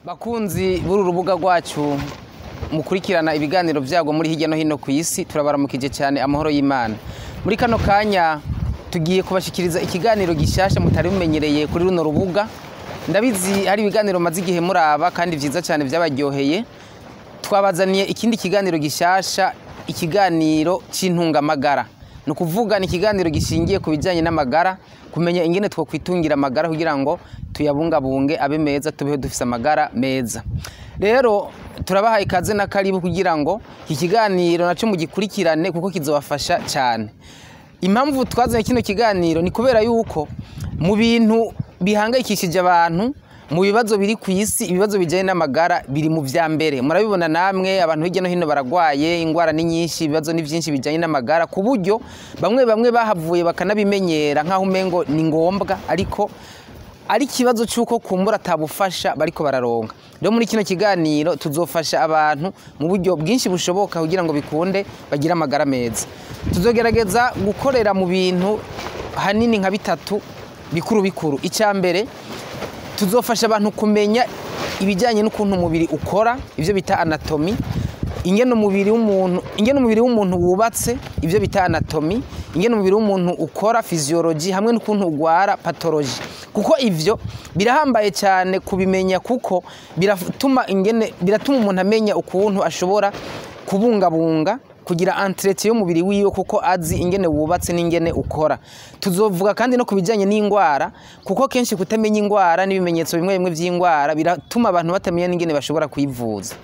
Bakunzi b'uru rubuga rwacu mukurikirana ibiganiro byago muri hirya no hino ku isi, turabaramukije cyane, amahoro y'Imana. Muri kano kanya tugiye kubashikiriza ikiganiro gishasha mutari mumenyereye kuri runo rubuga. Ndabizi hari ibiganiro maze igihe muraba kandi vyiza cyane byabaryoheye. Twabazaniye ikindi kiganiro gishasha, ikiganiro c'intungamagara. Ni ukuvuga ni ikiganiro gishingiye ku bijyanye n'amagara, kumenya ingene twokwitungira amagara kugira ngo tuyabungabunge abe meza, tubeho dufise amagara meza. Rero turabahaye ikaze na karibu kugira ngo iki kiganiro naco mugikurikirane kuko kizobafasha cyane. Impamvu twazanye kino kiganiro ni kubera yuko mu bintu bihangayikishije abantu, mu bibazo biri ku isi, ibibazo bijyanye n'amagara biri mu vya mbere. Murabibona namwe, abantu hirya no hino baragwaye, ingwara ni nyinshi, ibibazo ni byinshi bijyanye n'amagara, ku buryo bamwe bamwe bahavuye bakanabimenyera nk'aho umengo ni ngombwa, ariko ari ikibazo cy'uko kumbura atabufasha bariko bararonka. Rero muri kino kiganiro tuzofasha abantu mu buryo bwinshi bushoboka kugira ngo bikunde bagire amagara meza. Tuzogerageza gukorera mu bintu hanini nka bitatu bikuru bikuru. Icya mbere, tuzofasha abantu kumenya ibijyanye n'ukuntu umubiri ukora, ibyo bita anatomy, ingene umubiri w'umuntu wubatse, ibyo bita anatomy, ingene umubiri w'umuntu ukora, physiology, hamwe n'ukuntu ugwara, pathology. Kuko ivyo birahambaye cyane kubimenya, kuko biratuma umuntu amenya ukuntu ashobora kubungabunga, kugira entretien y'umubiri wiwe, kuko azi ingene wubatse n'ingene ukora. Tuzovuga kandi no kubijyanye n'ingwara, kuko kenshi kutamenya ingwara n'ibimenyetso bimwe bimwe by'ingwara biratuma abantu batamenya n'ingene bashobora kwivuza.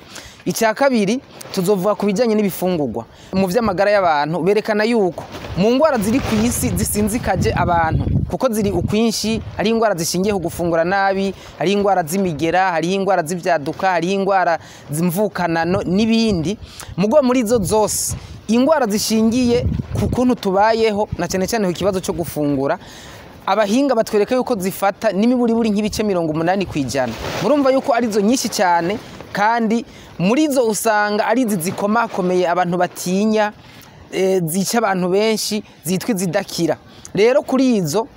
Icya kabiri, tuzovuga ku bijyanye n'ibifungurwa. Mu by'amagara y'abantu berekana yuko mu ngwara ziri ku isi zisinzikaje abantu, kuko ziri ukwinshi, hari ingwara zishingiye ku gufungura nabi, hari ingwara z'imigera, hari ingwara z'ibyaduka, hari ingwara z'imvukanano n'ibindi. Mugo muri izo zose, ingwara zishingiye ku kuntu tubayeho, na cyane cyane ku kibazo cyo gufungura, abahinga batwereka yuko zifata n'imiburiburi nk'ibice 80%. Murumva yuko arizo nyinshi cyane, kandi muri zo usanga ari izi zikomakomeye abantu batinya, zica abantu benshi, zitwa izidakira. Rero kuri izo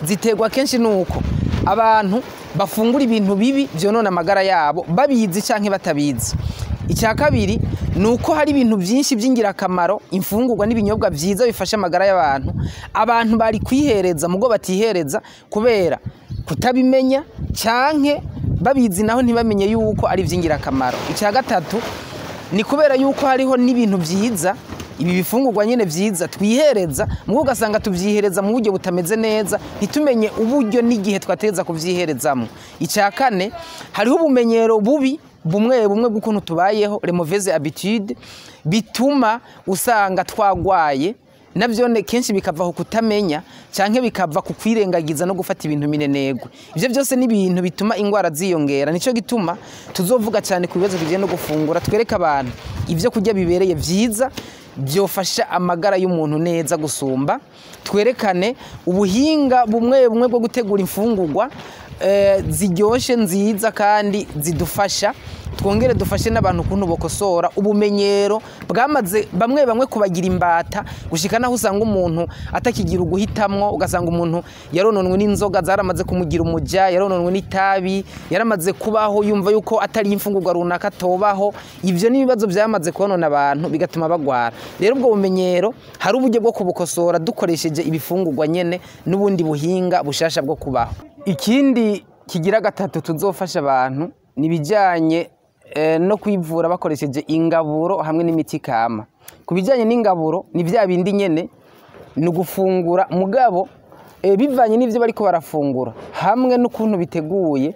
ziterwa kenshi nuko abantu bafungura ibintu bibi byonona amagara yabo, babizi canke batabizi. Icya kabiri ni uko hari ibintu byinshi by'ingirakamaro, imfungurwa n'ibinyobwa byiza bifasha amagara y'abantu, abantu bari kwihereza mugo batihereza kubera kutabimenya, canke babizi naho ntibamenye yuko ari iby'ingirakamaro. Icya gatatu ni kubera yuko hariho n'ibintu byiza, ibi bifungurwa nyene vyiza twihereza, mugo ugasanga tuvyihereza mu buryo butameze neza, ntitumenye uburyo n'igihe twateza kuvyiherezamo. Icya kane, hariho ubumenyero bubi bumwe bumwe bw'ukuntu tubayeho, les mauvaises habitudes, bituma usanga twagwaye. Navyo kenshi bikava ku kutamenya canke bikava ku kwirengagiza no gufata ibintu minenegwe. Ivyo byose ni ibintu bituma ingwara ziyongera. Nico gituma tuzovuga cyane ku bibazo bijyanye no gufungura, twereka abantu ivyo kurya bibereye vyiza byofasha amagara y'umuntu neza gusumba, twerekane ubuhinga bumwe bumwe bwo gutegura imfungurwa ziryoshe, nziza kandi zidufasha. Twongere dufashe n'abantu ukuntu bokosora ubumenyero bwamaze bamwe bamwe kubagira imbata, gushika naho usanga umuntu atakigira uguhitamwo, ugasanga umuntu yarononwe n'inzoga zaramaze kumugira umuja, yarononwe n'itabi, yaramaze kubaho yumva yuko atari imfungurwa runaka atobaho. Ivyo ni ibibazo byamaze konona abantu bigatuma bagwara. Rero ubwo bumenyero hari uburyo bwo kubukosora dukoresheje ibifungurwa nyene n'ubundi buhinga bushasha bwo kubaho. Ikindi kigira gatatu tuzofasha abantu ni ibijyanye no kwivura bakoresheje ingaburo hamwe n'imiti kama. Ku bijyanye n'ingaburo, ni bya bindi nyene, ni ugufungura mugabo bivanye n'ibyo bariko barafungura hamwe n'ukuntu biteguye,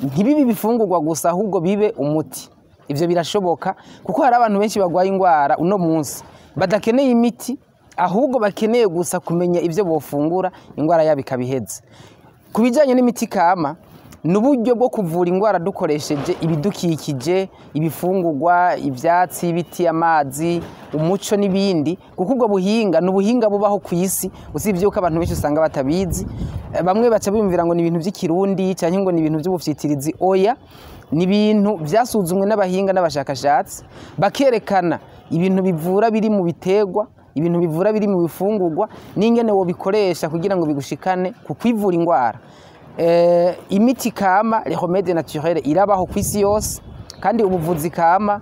ntibibe ibifungurwa gusa ahubwo bibe umuti. Ivyo birashoboka, kuko hari abantu benshi barwaye ingwara uno munsi badakeneye imiti, ahubwo bakeneye gusa kumenya ibyo bofungura, ingwara yabo ikabiheze. Ku bijyanye n'imiti kama, ni uburyo bwo kuvura indwara dukoresheje ibidukikije, ibifungurwa, ibyatsi, ibiti, amazi, umuco n'ibindi, kuko ubwo buhinga ni ubuhinga bubaho ku isi, usibye yuko abantu benshi usanga batabizi. Bamwe baca biyumvira ngo ni ibintu by'ikirundi cyangwa ngo ni ibintu by'ubufyitirizi. Oya, ni ibintu byasuzumwe n'abahinga n'abashakashatsi, bakerekana ibintu bivura biri mu biterwa, ibintu bivura biri mu bifungurwa, n'ingene wobikoresha kugira ngo bigushikane ku kwivura indwara. Imiti kama, les remèdes naturels, irabaho ku isi yose, kandi ubuvuzi kama,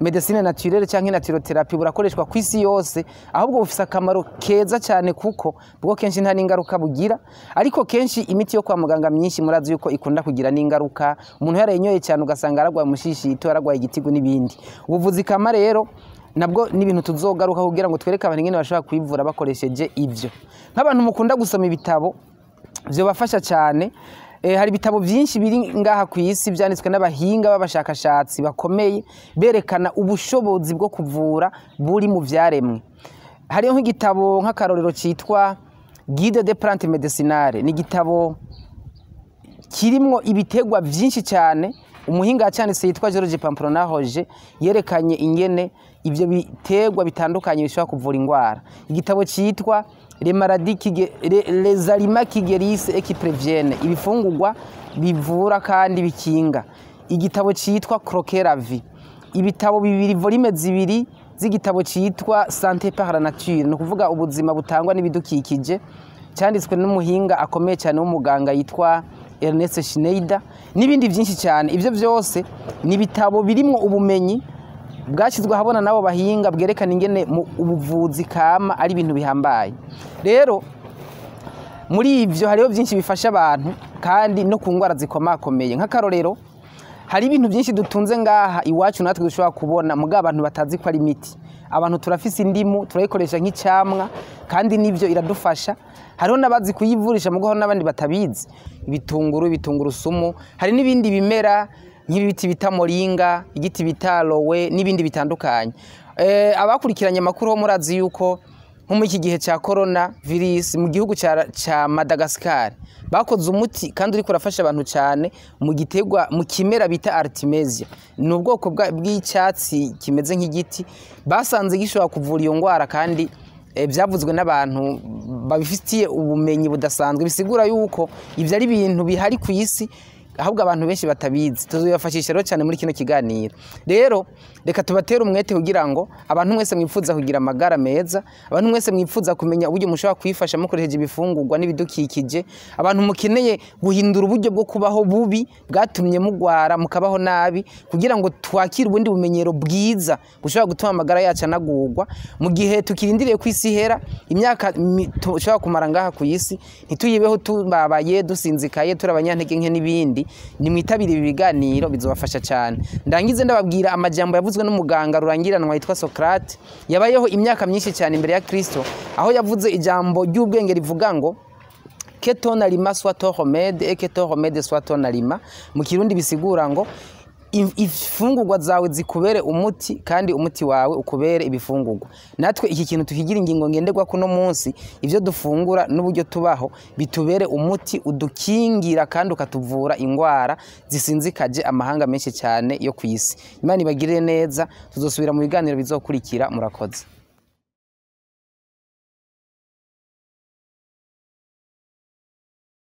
médecine naturelle canke naturothérapie, burakoreshwa ku isi yose. Ahubwo bufise akamaro keza cyane, kuko bwo kenshi nta n'ingaruka bugira. Ariko kenshi imiti yo kwa muganga myinshi murazi yuko ikunda kugira n'ingaruka. Umuntu yarayinyoye cyane ugasanga aragwaye umushishito, aragwaye igitigu n'ibindi. Ubuvuzi kama rero nabwo ni ibintu tuzogaruka kugira ngo twereke abantu ingene bashobora kwivura bakoresheje ivyo. Nk'abantu mukunda gusoma ibitabo, vyobafasha cyane. Hari ibitabo byinshi biri ngaha ku isi byanditswe n'abahinga b'abashakashatsi bakomeye, berekana ubushobozi bwo kuvura buri mu vyaremwe. Hariho nk'igitabo, nk'akarorero, cyitwa Guide de plantes médicinales. Ni igitabo kirimwo ibitegwa byinshi cyane. Umuhinga yacanditse yitwa George Pamplona Roger, yerekanye ingene ivyo bitegwa bitandukanye bishobora kuvura indwara. Igitabo cyitwa Les maladies qui les aliments qui guérissent et qui préviennent, ibifungurwa bivura kandi bikinga. Igitabo cyitwa Croquer la vie. Ibitabo bibiri, volume zibiri z'igitabo cyitwa Santé par la nature, ni ukuvuga ubuzima butangwa n'ibidukikije, cyanditswe n'umuhinga akomeye cyane w'umuganga yitwa Ernest Schneider, n'ibindi byinshi cyane. Ibyo byose ni ibitabo birimwo ubumenyi bwashyizwe ahabona n'abo bahinga, bwerekana ingene mu ubuvuzi kama ari ibintu bihambaye. Rero muri ibyo hariho byinshi bifasha abantu kandi no ku ndwara zikomakomeye. Nk'akarorero, hari ibintu byinshi dutunze ngaha iwacu natwe dushobora kubona, mugabo abantu batazi ko ari imiti. Abantu turafise indimu, turayikoresha nk'icyamwa, kandi nibyo iradufasha. Hariho n'abazi kuyivurisha, mugabo hari n'abandi batabizi. Ibitunguru, ibitungurusumu, hari n'ibindi bimera nk'ibiti bita moringa, igiti bita aloe n'ibindi bitandukanye. Abakurikiranye amakuru ho murazi yuko nko muri iki gihe cya corona virus, mu gihugu ca Madagascar bakoze umuti kandi uriko urafasha abantu cyane mu gitegwa, mu kimera bita artemisia. Ni ubwoko bw'icyatsi kimeze nk'igiti, basanze gishobora kuvura iyo ndwara, kandi byavuzwe n'abantu babifitiye ubumenyi budasanzwe. Bisigura yuko ibyo ari ibintu bihari ku isi, ahubwo abantu benshi batabizi. Tuzobafashisha rero cyane muri kino kiganiro. Rero reka tubatere umwete kugira ngo abantu mwese mwifuza kugira amagara meza, abantu mwese mwifuza kumenya uburyo mushobora kwifasha mukoresheje ibifungurwa n'ibidukikije, abantu mukeneye guhindura uburyo bwo kubaho bubi bwatumye mugwara mukabaho nabi, kugira ngo twakire ubundi bumenyero bwiza bushobora gutuma amagara yacu anagurwa, mu gihe tukirindiriye ku isi ihera. Imyaka tushobora kumara ngaha ku isi ntituyibeho tubabaye, dusinzikaye, turi abanyantege nke n'ibindi. Nimwitabire ibi biganiro, bizobafasha cyane. Ndangize ndababwira amajambo yavuzwe n'umuganga rurangiranwa yitwa Socrate, yabayeho imyaka myinshi cyane imbere ya Kristo, aho yavuze ijambo ry'ubwenge rivuga ngo "Que ton aliment soit ton remède et que ton remède soit ton aliment". Mu Kirundi bisigura ngo ifungurwa zawe zikubere umuti kandi umuti wawe ukubere ibifungurwa. Natwe iki kintu tukigira ingingo ngenderwa kuno munsi: ivyo dufungura n'uburyo tubaho bitubere umuti udukingira kandi ukatuvura ingwara zisinzikaje amahanga menshi cyane yo ku isi. Imana ibagirire neza, tuzosubira mu biganiro bizokurikira. Murakoze.